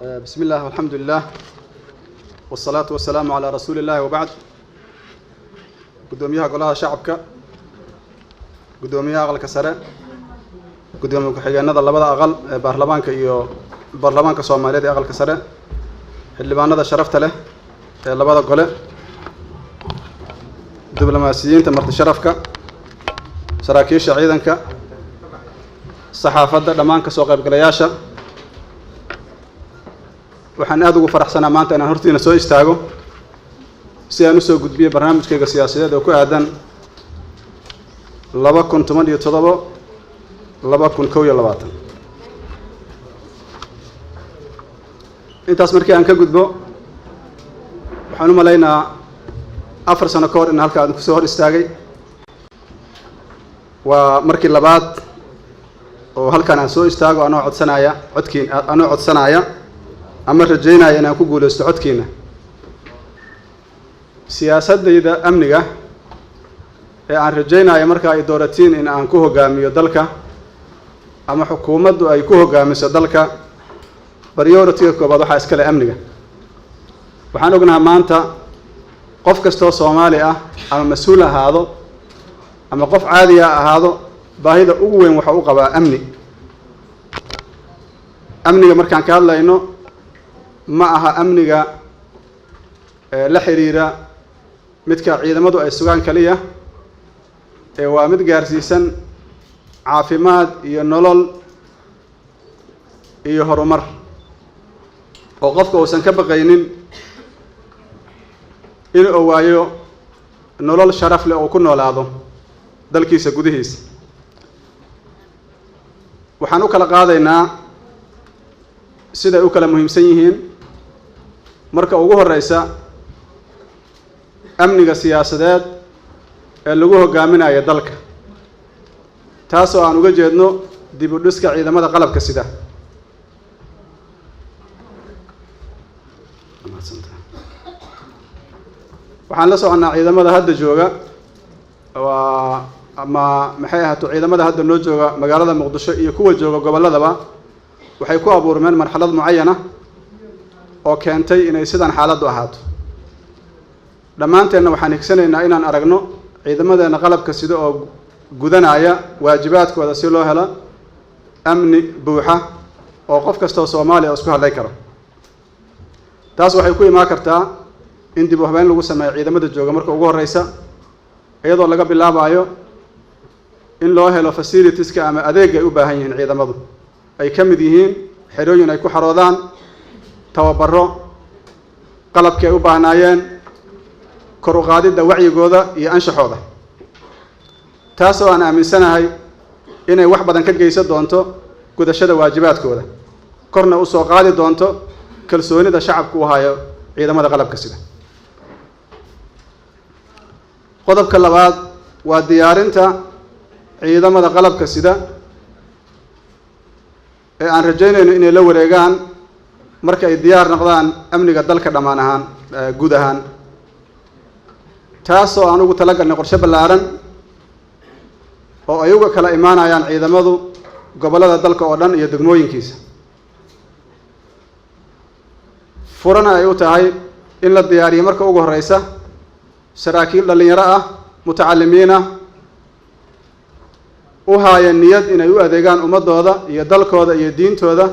بسم الله والحمد لله والصلاة والسلام على رسول الله وبعد. Gudoomiyaha Golaha Shacabka, guddoomiyaha Aqalka Sare, guddoomiye ku-xigeenada labada aqal ee baarlamaanka iyo baarlamaanka Soomaaliyeed ee Aqalka Sare, xildhibaanada sharafta leh ee labada gole, diblomaasiyiinta, marti sharafka, saraakiisha ciidanka, saxaafadda, dhammaan kasoo qaybgalayaasha, waxaan aada ugu faraxsanaa maanta inaan hortiina soo istaago si aan usoo gudbiyo barnaamijkayga siyaasadeed oo ku aadan 2017, 2021. Intaas markii aan ka gudbo, waxaan u malaynaa 4 sano ka hor in halka aan kusoo hor istaagay. Waa markii labaad oo halkan aan soo istaago anoo codsanaya codkiin, anoo codsanaya ama rajaynaya inaan ku guuleysto codkiina. Siyaasaddayda amniga ee aan rajaynayo marka ay dooratiin in aan ku hogaamiyo dalka ama xukuumaddu ay ku hogaamiso dalka, priority-ga koobaad waxaa iskale amniga. Waxaan ognahaa maanta qof kastoo Soomaali ah, ama mas-uul ahaado ama qof caadiya ahaado, baahida ugu weyn waxa u qabaa amni. Amniga markaan ka hadlayno, ma aha amniga la xiriira midka ciidamadu ay sugaan kaliya, ee waa mid gaarsiisan caafimaad iyo nolol iyo horumar, oo qofka uusan ka baqaynin inuu waayo nolol sharaf leh oo ku noolaado dalkiisa gudihiisa. Waxaan u kala qaadaynaa siday u kala muhiimsan yihiin. Marka ugu horeysa, amniga siyaasadeed ee lagu hogaaminayo dalka, taasoo aan uga jeedno dib u dhiska ciidamada qalabka sida. Waxaan la soconnaa ciidamada hadda jooga waa ama maxay ahaato, ciidamada hadda noo jooga magaalada Muqdisho iyo kuwa jooga gobolladaba waxay ku abuurmeen marxalad mucayana oo keentay inay sidan xaaladdu ahaato. Dhammaanteenna waxaan higsanaynaa inaan aragno ciidamadeena qalabka sida oo gudanaya waajibaadkooda, si loo helo amni buuxa oo qof kastoo Soomaaliya isku hadlay karo. Taas waxay ku imaan kartaa in dib u habeyn lagu sameeyo ciidamada jooga marka ugu horeysa, iyadoo laga bilaabayo in loo helo facilitieska ama adeeg ay u baahan yihiin ciidamadu, ay ka mid yihiin xerooyin ay ku xaroodaan, tababaro, qalabkii ay u baahnaayeen, kor u qaadidda wacyigooda iyo anshaxooda, taasoo aan aaminsanahay inay wax badan ka geysan doonto gudashada waajibaadkooda, korna u soo qaadi doonto kalsoonida shacabku u hayo ciidamada qalabka sida. Qodobka labaad waa diyaarinta ciidamada qalabka sida ee aan rajaynayno inay la wareegaan marka ay diyaar noqdaan amniga dalka dhammaan ahaan, guud ahaan, taasoo aan ugu talagalnay qorshe ballaaran oo ay uga kala imaanayaan ciidamadu gobollada dalka oo dhan iyo degmooyinkiisa, furana ay u tahay in la diyaariyo marka ugu horeysa saraakiil dhallinyaro ah, mutacalimiin ah, u haaya niyad inay u adeegaan ummadooda iyo dalkooda iyo diintooda,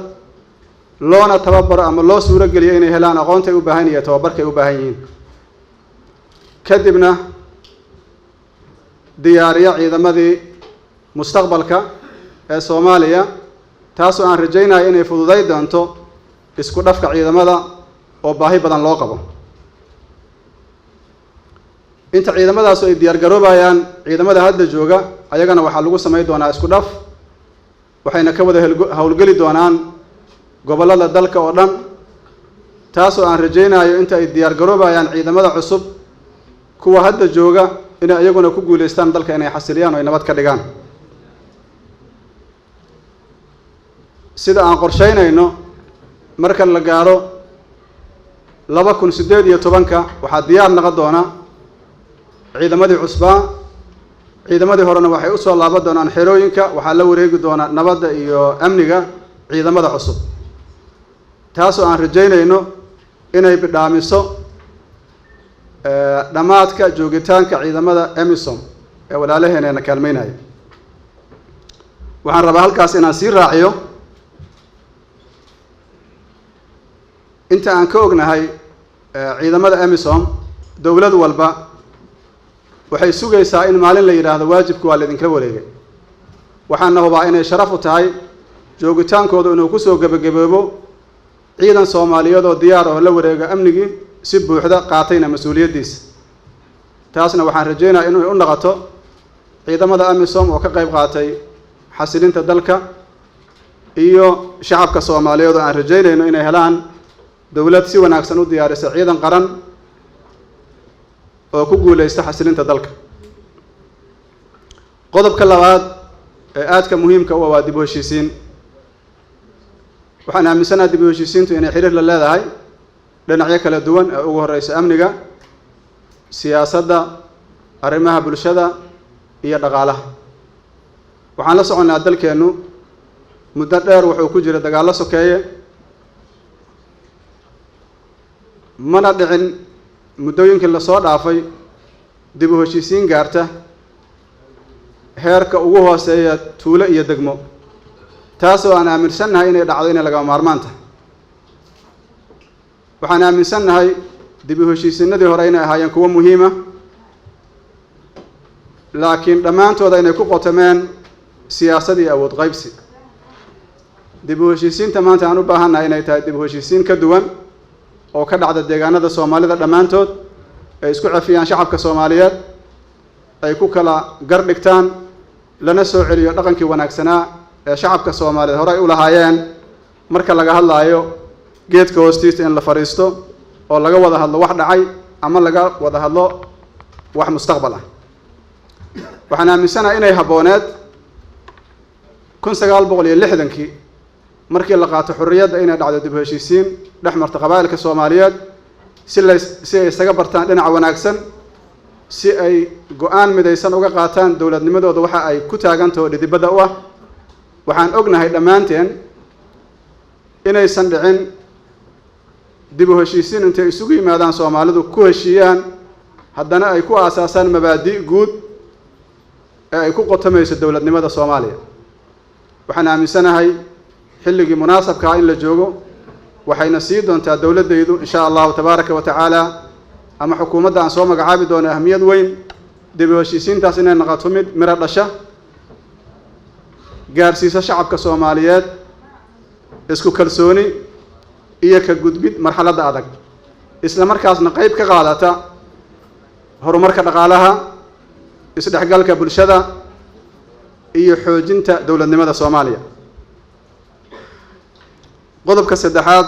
loona tababaro ama loo suuro geliyo inay helaan aqoontay u baahan iyo tababarkay u baahan yihiin, kadibna diyaariyo ciidamadii mustaqbalka ee Soomaaliya, taasoo aan rajaynayo inay fududay doonto isku dhafka ciidamada oo baahi badan loo qabo. Inta ciidamadaasu ay diyaar garoobayaan, ciidamada hadda jooga ayagana waxaa lagu samayn doonaa isku dhaf, waxayna ka wada howlgeli doonaan gobollada dalka oo dhan, taasoo aan rajaynayo inta ay diyaar garoobayaan ciidamada cusub, kuwa hadda jooga inay iyaguna ku guuleystaan dalka inay xasiliyaan oo ay nabad ka dhigaan. Sida aan qorsheynayno, marka la gaaro 2018-ka waxaa diyaar noqon doona ciidamadii cusbaa. Ciidamadii horena waxay usoo laaban doonaan xerooyinka, waxaa la wareegi doonaa nabadda iyo amniga ciidamada cusub. Taasoo aan rajaynayno inay bidhaamiso dhammaadka joogitaanka ciidamada AMISOM ee walaalaheeneena kaalmeynaya. Waxaan rabaa halkaas inaan sii raaciyo inta aan ka ognahay ciidamada AMISOM, dowlad walba waxay sugaysaa in maalin la yidhaahdo waajibku waa laidinkala wareegay. Waxaana hubaa inay sharaf u tahay joogitaankooda inuu kusoo gebagaboobo ciidan Soomaaliyeed oo diyaar oo la wareega amnigii si buuxda qaatayna mas-uuliyaddiisa. Taasna waxaan rajaynayaa inay u noqoto ciidamada AMISOM oo ka qayb qaatay xasilinta dalka iyo shacabka Soomaaliyeed oo aan rajaynayno inay helaan dowlad si wanaagsan u diyaarisa ciidan qaran oo ku guuleysta xasilinta dalka. Qodobka labaad ee aadka muhiimka u ah waa dib u heshiisiin. Waxaan aaminsanaha dib u heshiisiintu inay xiriir la leedahay dhinacyo kala duwan ee ugu horeysa amniga, siyaasadda, arrimaha bulshada iyo dhaqaalaha. Waxaan la soconnaa dalkeennu muddo dheer wuxuu ku jira dagaallo sokeeye, mana dhicin muddooyinkii lasoo dhaafay dib u heshiisiin gaarta heerka ugu hooseeya tuulo iyo degmo, taasoo aan aaminsannahay inay dhacdo inay lagama maarmaan tahay. Waxaan aaminsannahay dib u heshiisiinadii hore inay ahaayeen kuwo muhiima, laakiin dhammaantooda inay ku qotomeen siyaasad iyo awood qaybsi. Dib u heshiisiinta maanta aan u baahannahay inay tahay dib u heshiisiin ka duwan oo ka dhacda deegaanada Soomaalida dhammaantood, ay isku cafiyaan shacabka Soomaaliyeed, ay ku kala gar dhigtaan, lana soo celiyo dhaqankii wanaagsanaa ee shacabka Soomaaliyeed hore ay u lahaayeen marka laga hadlaayo geedka hoostiisa in la fadhiisto oo laga wada hadlo wax dhacay ama laga wada hadlo wax mustaqbal ah. Waxaan aaminsanahay inay habbooneed 1960kii markii la qaato xorriyadda inay dhacdo dib u heshiisiin dhex marta qabaa'ilka Soomaaliyeed si la si ay isaga bartaan dhinaca wanaagsan, si ay go-aan midaysan uga qaataan dowladnimadooda waxa ay ku taagantaho dhidibadda u ah. Waxaan ognahay dhammaanteen inaysan dhicin dib u heshiisiin intay isugu yimaadaan Soomaalidu ku heshiiyaan, haddana ay ku aasaasaan mabaadi' guud ee ay ku qotomayso dowladnimada Soomaaliya. Waxaan aaminsanahay xilligii munaasabkaa in la joogo, waxayna sii doontaa dowladdaydu insha Allahu tabaaraka wa tacaala ama xukuumadda aan soo magacaabi doono ahmiyad weyn dib u heshiisiintaas inay noqoto mid miro dhasha, gaarsiisa shacabka Soomaaliyeed isku kalsooni iyo ka gudbid marxaladda adag, isla markaasna qayb ka qaadata horumarka dhaqaalaha, isdhexgalka bulshada iyo xoojinta dowladnimada Soomaaliya. Qodobka saddexaad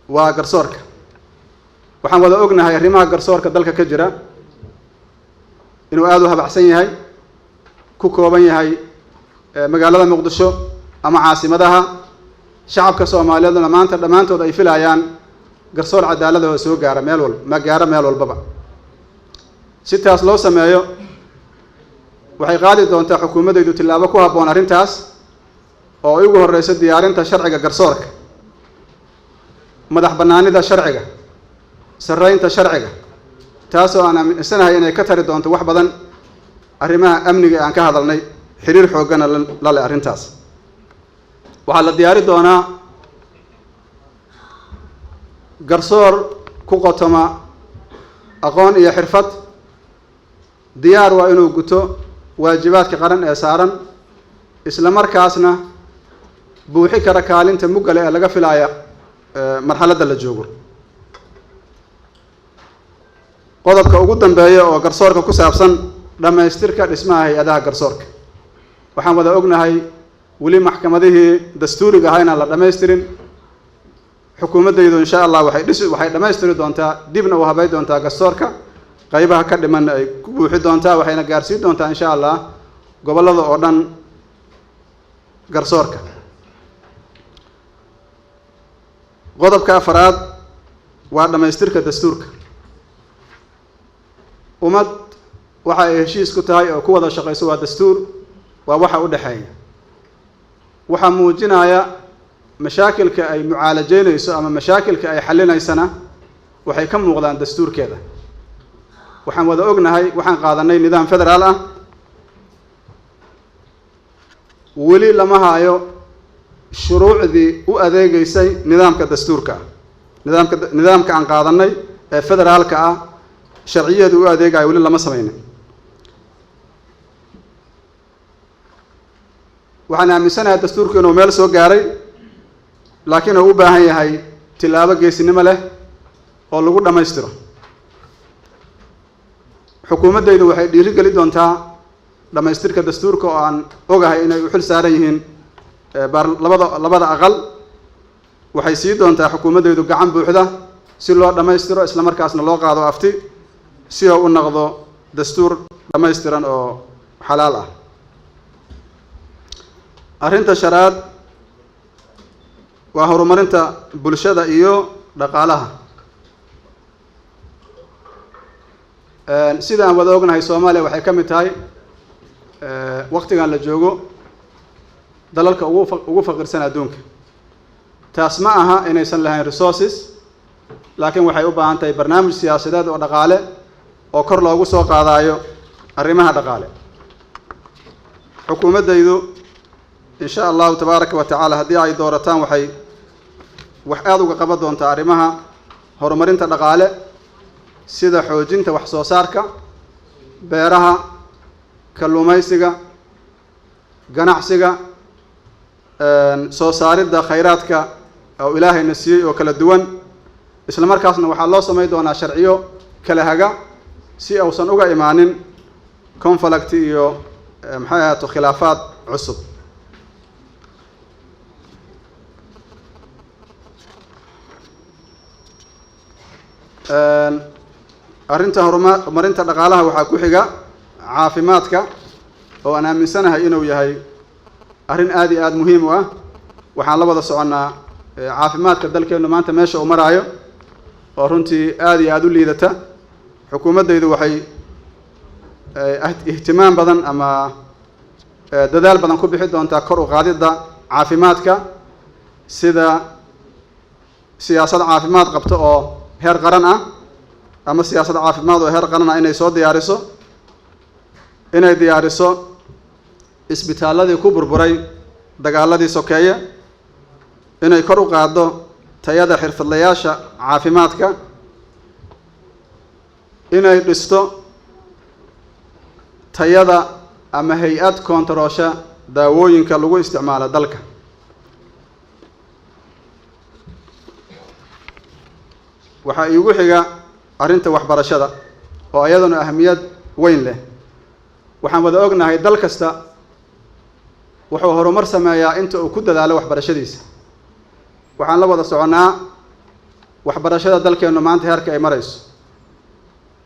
waa garsoorka. Waxaan wada ognahay arrimaha garsoorka dalka ka jira inuu aada u habacsan yahay, ku kooban yahay magaalada Muqdisho ama caasimadaha. Shacabka Soomaaliyeedna maanta dhammaantood ay filayaan garsoor cadaalada oo soo gaara meel walba, ma gaaro meel walbaba. Si taas loo sameeyo waxay qaadi doontaa xukuumaddaydu tillaabo ku habboon arrintaas, oo ay ugu horeyso diyaarinta sharciga garsoorka, madax bannaanida sharciga, sarreynta sharciga, taasoo aan aaminsanahay inay ka tari doonto wax badan arrimaha amniga ee aan ka hadalnay, xiriir xooggana la leh arrintaas. Waxaa la diyaari doonaa garsoor ku qotoma aqoon iyo xirfad, diyaar waa inuu guto waajibaadka qaran ee saaran, isla markaasna buuxi kara kaalinta muggale ee laga filaaya marxaladda la joogo. Qodobka ugu dambeeya oo garsoorka ku saabsan, dhammaystirka dhismaha hay-adaha garsoorka. Waxaan wada ognahay weli maxkamadihii dastuuriga ahaa inaan la dhammaystirin. Xukuumaddaydu insha Allah waxay dhisi, waxay dhammaystiri doontaa, dibna u habay doontaa garsoorka, qaybaha ka dhimanna ay ku buuxi doontaa, waxayna gaarsiin doontaa insha Allah gobollada oo dhan garsoorka. Qodobka afaraad waa dhammaystirka dastuurka. Ummad waxa ay heshiis ku tahay oo ku wada shaqayso waa dastuur, waa waxa u dhexeeya, waxaa muujinaya Mashaakilka ay mucaalajeynayso ama mashaakilka ay xallinaysana waxay ka muuqdaan dastuurkeeda. Waxaan wada ognahay waxaan qaadanay nidaam federaal ah. Weli lama hayo shuruucdii u adeegeysay nidaamka dastuurka ah, nidaamka aan qaadanay ee federaalka ah, sharciyadeedu u adeegayo weli lama sameynin. Waxaan aaminsanahay dastuurku inuu meel soo gaaray, laakiin uu u baahan yahay tilaabo geesinimo leh oo lagu dhammaystiro. Xukuumaddaydu waxay dhiiri geli doontaa dhammaystirka dastuurka, oo aan ogahay inay u xil saaran yihiin labada aqal. Waxay sii doontaa xukuumaddaydu gacan buuxda si loo dhammaystiro, isla markaasna loo qaado afti si oo u noqdo dastuur dhammaystiran oo xalaal ah. Arrinta shanaad waa horumarinta bulshada iyo dhaqaalaha. Sida aan wada ognahay, Soomaaliya waxay ka mid tahay waktigan la joogo dalalka ugu faqirsan adduunka. Taas ma aha inaysan lahayn resources, laakiin waxay u baahan tahay barnaamij siyaasadeed oo dhaqaale oo kor loogu soo qaadaayo arrimaha dhaqaale. Xukuumaddaydu, insha Allahu tabaaraka wa tacaala, haddii ay doorataan, waxay wax aada uga qaban doontaa arrimaha horumarinta dhaqaale, sida xoojinta wax soo saarka beeraha, kalluumaysiga, ganacsiga, soo saaridda khayraadka oo Ilaahayna siiyey oo kala duwan. Isla markaasna waxaa loo samayn doonaa sharciyo kala haga si uusan uga imaanin conflict iyo, maxay ahaato, khilaafaad cusub. Arrinta horumarinta dhaqaalaha waxaa ku xiga caafimaadka, oo aan aaminsanahay inuu yahay arrin aada iyo aada muhiim u ah. Waxaan la wada soconnaa caafimaadka dalkeennu maanta meesha uu maraayo, oo runtii aada iyo aada u liidata. Xukuumaddaydu waxay ihtimaam badan ama dadaal badan ku bixi doontaa kor u qaadidda caafimaadka, sida siyaasad caafimaad qabto oo heer qaran ah ama siyaasad caafimaad oo heer qaran ah inay soo diyaariso, inay diyaariso isbitaalladii ku burburay dagaaladii sokeeye, inay kor u qaaddo tayada xirfadlayaasha caafimaadka, inay dhisto tayada ama hay-ad koontaroosha daawooyinka lagu isticmaalo dalka. Waxaa iigu xiga arrinta waxbarashada, oo iyaduna ahamiyad weyn leh. Waxaan wada ognahay dal kasta wuxuu horumar sameeyaa inta uu ku dadaalo waxbarashadiisa. Waxaan la wada soconnaa waxbarashada dalkeennu maanta heerka ay marayso,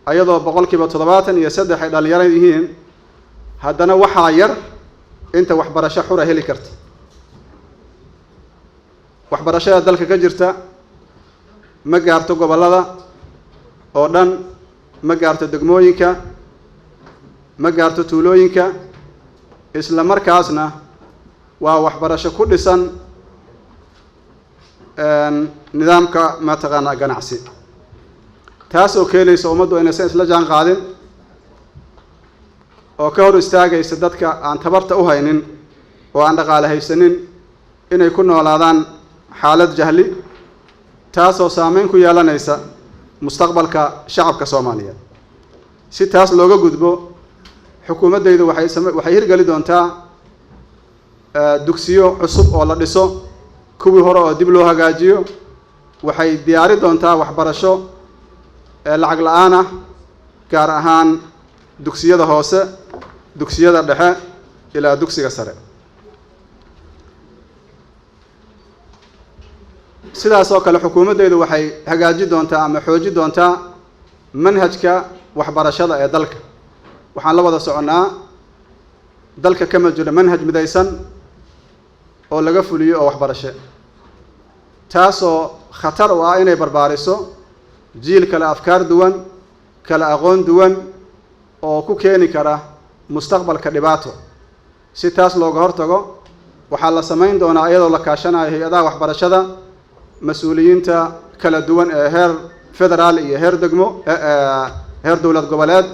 ayadoo 73% ay dhalinyaro yihiin, haddana waxaa yar inta waxbarasho xura heli karta. Waxbarashada dalka ka jirta ma gaarto gobollada oo dhan, ma gaarto degmooyinka, ma gaarto tuulooyinka. Isla markaasna waa waxbarasho ku dhisan nidaamka mataqaanaa ganacsi, taasoo keenaysa ummaddu inaysan isla jaan qaadin, oo ka hor istaagaysa dadka aan tabarta u haynin oo aan dhaqaale haysanin inay ku noolaadaan xaalad jahli, taasoo saameyn ku yeelanaysa mustaqbalka shacabka Soomaaliyeed. Si taas looga gudbo, xukuumaddaydu waxay hirgeli doontaa dugsiyo cusub oo la dhiso, kuwii hore oo dib loo hagaajiyo. Waxay diyaari doontaa waxbarasho lacag la-aan ah, gaar ahaan dugsiyada hoose, dugsiyada dhexe ilaa dugsiga sare. Sidaas oo kale xukuumaddaydu waxay hagaaji doontaa ama xooji doontaa manhajka waxbarashada ee dalka. Waxaan la wada soconnaa dalka kama jiro manhaj midaysan oo laga fuliyo oo waxbarasho, taasoo khatar u ah inay barbaariso jiil kale afkaar duwan, kala aqoon duwan, oo ku keeni kara mustaqbalka dhibaato. Si taas looga hortago, Waxaa la samayn doonaa, iyadoo la kaashanayo hay-adaha waxbarashada, mas-uuliyiinta kala duwan ee heer federaal iyo heer degmo, heer dowlad goboleed,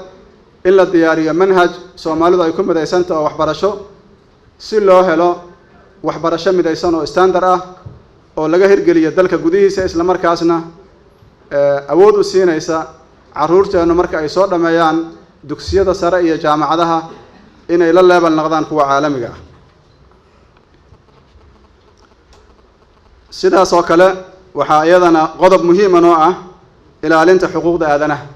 in la diyaariyo manhaj Soomaalidu ay ku midaysantaha oo waxbarasho, si loo helo waxbarasho midaysan oo standard ah oo laga hirgeliyo dalka gudihiisa, isla markaasna awood u siinaysa carruurteennu marka ay soo dhammeeyaan dugsiyada sare iyo jaamacadaha inay la leebal noqdaan kuwa caalamiga ah. Sidaas oo kale waxaa iyadana qodob muhiima noo ah ilaalinta xuquuqda aadanaha.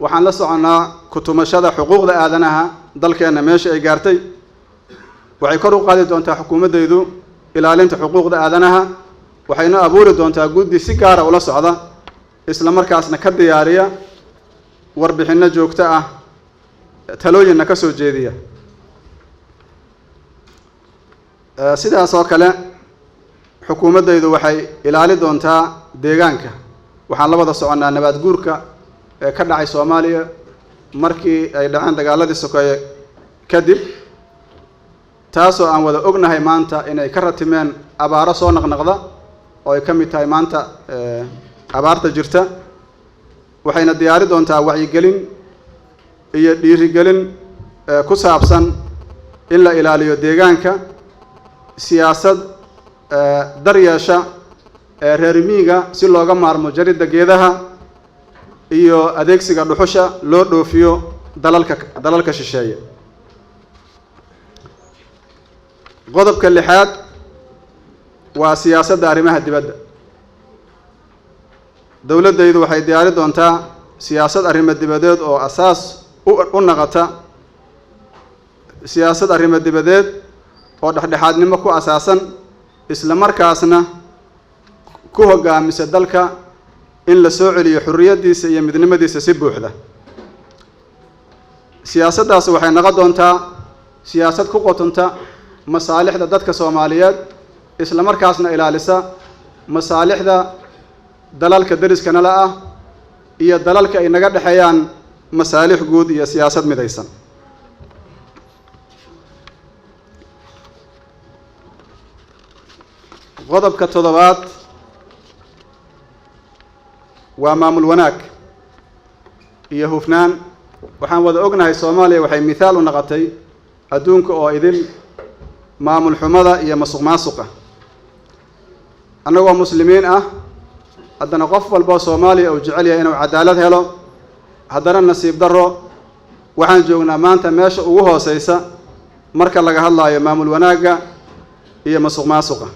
Waxaan la soconnaa kutumashada xuquuqda aadanaha dalkeenna meesha ay gaartay. Waxay kor u qaadi doontaa xukuumaddaydu ilaalinta xuquuqda aadanaha, waxayna abuuri doontaa guddi si gaara ula socda, isla markaasna ka diyaariya warbixinno joogto ah, talooyinna ka soo jeediya. Sidaas oo kale xukuumaddaydu waxay ilaali doontaa deegaanka. Waxaan la wada soconnaa nabaad guurka ee ka dhacay Soomaaliya markii ay dhaceen dagaaladii sokeeye kadib, taasoo aan wada ognahay maanta inay ka ratimeen abaaro soo naqnaqda oo ay ka mid tahay maanta abaarta jirta. Waxayna diyaari doontaa wacyigelin iyo dhiirigelin ku saabsan in la ilaaliyo deegaanka, siyaasad daryeesha ee reer miyiga si looga maarmo jaridda geedaha iyo adeegsiga dhuxusha loo dhoofiyo dalalka shisheeye. Qodobka lixaad waa siyaasadda arrimaha dibadda. Dowladdaydu waxay diyaari doontaa siyaasad arrimo dibadeed oo asaas u naqata, siyaasad arrimo dibadeed oo dhexdhexaadnimo ku asaasan, isla markaasna ku hoggaamisa dalka in la soo celiyo xurriyaddiisa iyo midnimadiisa si buuxda. Siyaasaddaas waxay noqon doontaa siyaasad ku qotonta masaalixda dadka Soomaaliyeed, isla markaasna ilaalisa masaalixda dalalka deriska nala ah iyo dalalka ay naga dhexeeyaan masaalix guud iyo siyaasad midaysan. Qodobka toddobaad waa maamul wanaag iyo hufnaan. Waxaan wada ognahay Soomaaliya waxay mithaal u noqotay adduunka oo idil maamul xumada iyo masuq maasuqa. Annagoo muslimiin ah, haddana qof walboo Soomaaliya uu jecel yahay inuu cadaalad helo, haddana nasiib darro waxaan joognaa maanta meesha ugu hooseysa marka laga hadlaayo maamul wanaagga iyo masuq maasuqa.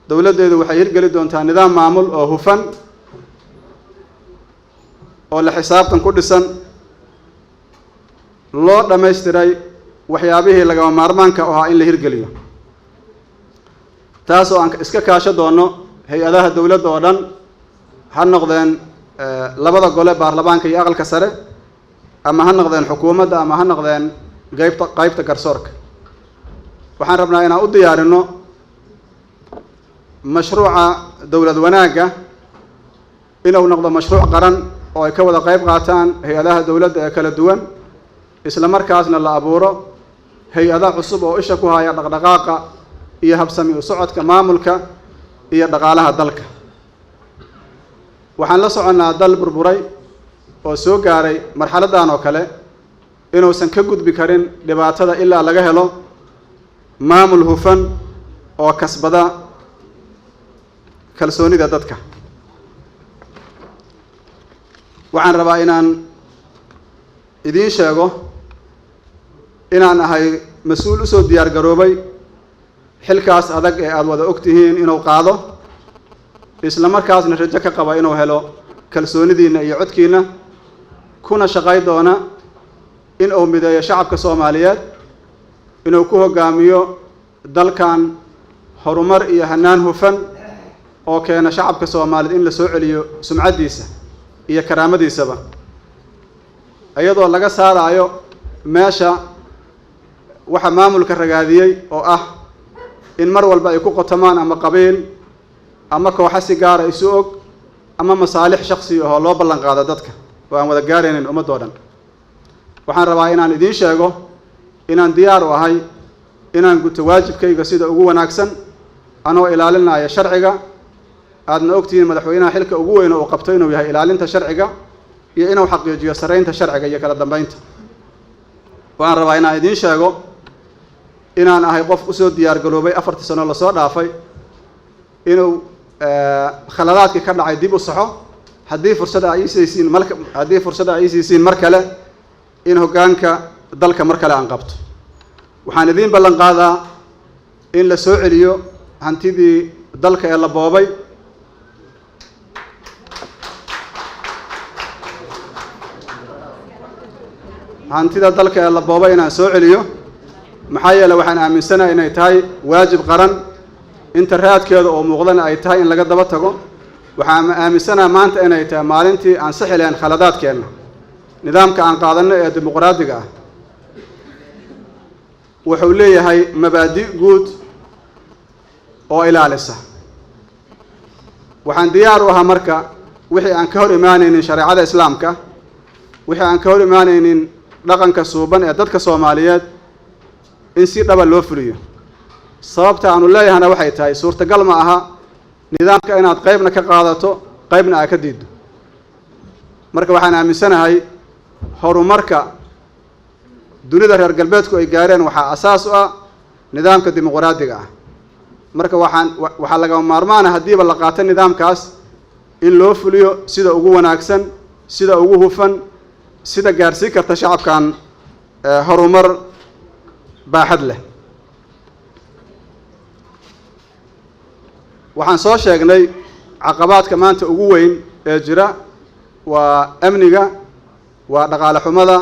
Dowladdeedu waxay hirgeli doontaa nidaam maamul oo hufan oo la xisaabtan ku dhisan, loo dhammaystiray waxyaabihii lagama maarmaanka ahaa in la hirgeliyo, taas oo aan iska kaasho doono hay-adaha dowladda oo dhan, ha noqdeen labada gole baarlamaanka iyo aqalka sare, ama ha noqdeen xukuumadda, ama ha noqdeen qaybta garsoorka. Waxaan rabnaa inaan u diyaarino mashruuca dowlad wanaagga inuu noqdo mashruuc qaran oo ay ka wada qayb qaataan hay-adaha dowladda ee kala duwan, isla markaasna la abuuro hay-ada cusub oo isha ku haya dhaqdhaqaaqa iyo habsami u socodka maamulka iyo dhaqaalaha dalka. Waxaan la soconnaa dal burburay oo soo gaaray marxaladdan oo kale inuusan ka gudbi karin dhibaatada ilaa laga helo maamul hufan oo kasbada kalsoonida dadka. Waxaan rabaa inaan idiin sheego inaan ahay mas-uul usoo diyaar garoobay xilkaas adag ee aada wada og tihiin inuu qaado, isla markaasna rajo ka qaba inuu helo kalsoonidiinna iyo codkiinna, kuna shaqay doona in uu mideeyo shacabka Soomaaliyeed, inuu ku hoggaamiyo dalkan horumar iyo hanaan hufan oo keena shacabka Soomaaliyeed in la soo celiyo sumcaddiisa iyo karaamadiisaba, iyadoo laga saaraayo meesha waxa maamulka ragaadiyey oo ah in mar walba ay ku qotomaan ama qabiil ama kooxo si gaara isu og ama masaalix shaksi ahoo loo ballan qaado dadka oo aan wada gaaraynin ummadoo dhan. Waxaan rabaa inaan idiin sheego inaan diyaar u ahay Inaan guto waajibkayga sida ugu wanaagsan, anoo ilaalinaya sharciga. Aadna ogtihiin madaxweynaha xilka ugu weyn oo uu qabto inuu yahay ilaalinta sharciga iyo inuu xaqiijiyo saraynta sharciga iyo kala dambeynta. Waxaan rabaa inaan idiin sheego inaan ahay qof usoo diyaar garoobay 4-tii sano lasoo dhaafay inuu khaladaadkii ka dhacay dib u saxo, haddii fursad aa iisiisiin mar kale in hoggaanka dalka mar kale aan qabto. Waxaan idiin ballan qaadaa in la soo celiyo hantidii dalka ee la boobay. Hantida dalka ee la boobay inaan soo celiyo, maxaa yeeley waxaan aaminsanahay inay tahay waajib qaran, inta raadkeeda oo muuqdana ay tahay in laga daba tago. Waxaan aaminsanahay maanta inay tahay maalintii aan sixi lahayn khaladaadkeenna. Nidaamka aan qaadanno ee dimuqraadiga ah wuxuu leeyahay mabaadi' guud oo ilaalisa. Waxaan diyaar u ahaa marka wixii aan ka hor imaanaynin shareecada Islaamka, wixii aan ka hor imaanaynin dhaqanka suuban ee dadka Soomaaliyeed, in si dhaba loo fuliyo. Sababta aanu leeyahana waxay tahay suurtagal ma aha nidaamka inaad qaybna ka qaadato, qaybna aad ka diiddo. Marka waxaan aaminsanahay horumarka dunida reer galbeedku ay gaareen waxaa asaas u ah nidaamka dimuqraadiga ah. Marka waxaa lagama maarmaana haddiiba la qaato nidaamkaas in loo fuliyo sida ugu wanaagsan, sida ugu hufan, sida gaarsiin karta shacabkan horumar baaxad leh. Waxaan soo sheegnay caqabaadka maanta ugu weyn ee jira waa amniga, waa dhaqaale xumada,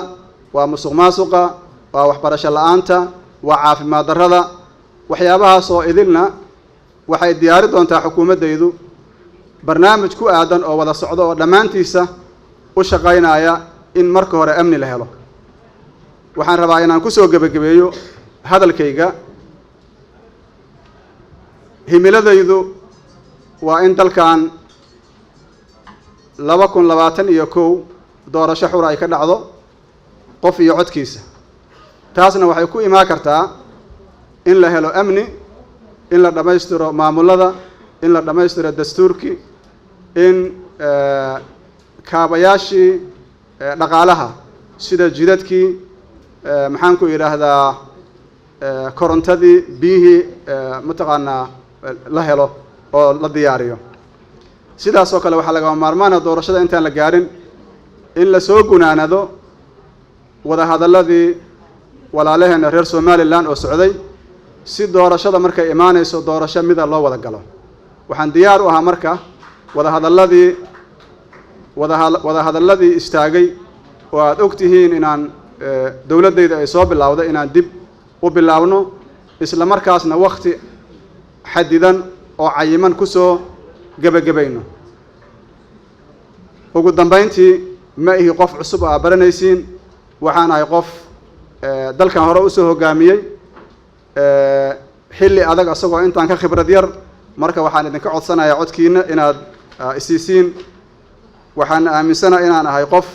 waa musuq maasuqa, waa waxbarasho la-aanta, waa caafimaad darrada. Waxyaabahaas oo idilna waxay diyaari doontaa xukuumaddaydu barnaamij ku aadan oo wada socdo oo dhammaantiisa u shaqaynaya in marka hore amni la helo. Waxaan rabaa inaan kusoo gebagabeeyo hadalkayga. Himiladaydu waa in dalkan 2021 doorasho xura ay ka dhacdo, qof iyo codkiisa. Taasna waxay ku imaan kartaa in la helo amni, in la dhammaystiro maamulada, in la dhammaystiro dastuurkii, in kaabayaashii dhaqaalaha sida jidadkii, maxaan ku idhaahdaa, korontadii, biyihii, mataqaanaa, la helo oo la diyaariyo. Sidaas oo kale waxaa lagama maarmaana doorashada intaan la gaarin in lasoo gunaanado wadahadalladii walaalaheena reer Somaliland oo socday, si doorashada markay imaanayso doorasho mida loo wada galo. Waxaan diyaar u ahaa marka wadahadalladii istaagay oo aada og tihiin inaan dowladdayda ay soo bilowday inaan dib u bilaabno, isla markaasna wakti xadidan oo cayiman kusoo gebagabayno. Ugu dambayntii, ma ihi qof cusub oo aa baranaysiin. Waxaan ahay qof dalkan hore usoo hoggaamiyey xilli adag, asagoo intaan ka khibrad yar. Marka waxaan idinka codsanayaa codkiina inaad isiisiin. Waxaan aaminsanaha inaan ahay qof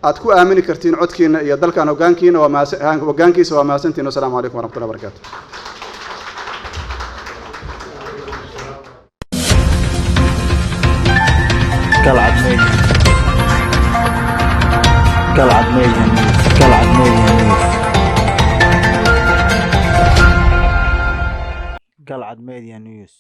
aad ku aamini kartiin codkiina iyo dalkan hoggaankiina waa mahadsan, hoggaankiisa waa mahadsantihin. Wasalaamu calaykum waraxmatullahi wabarakatu. Galcad Media. Galcad Media News. Galcad Media News. Galcad Media News.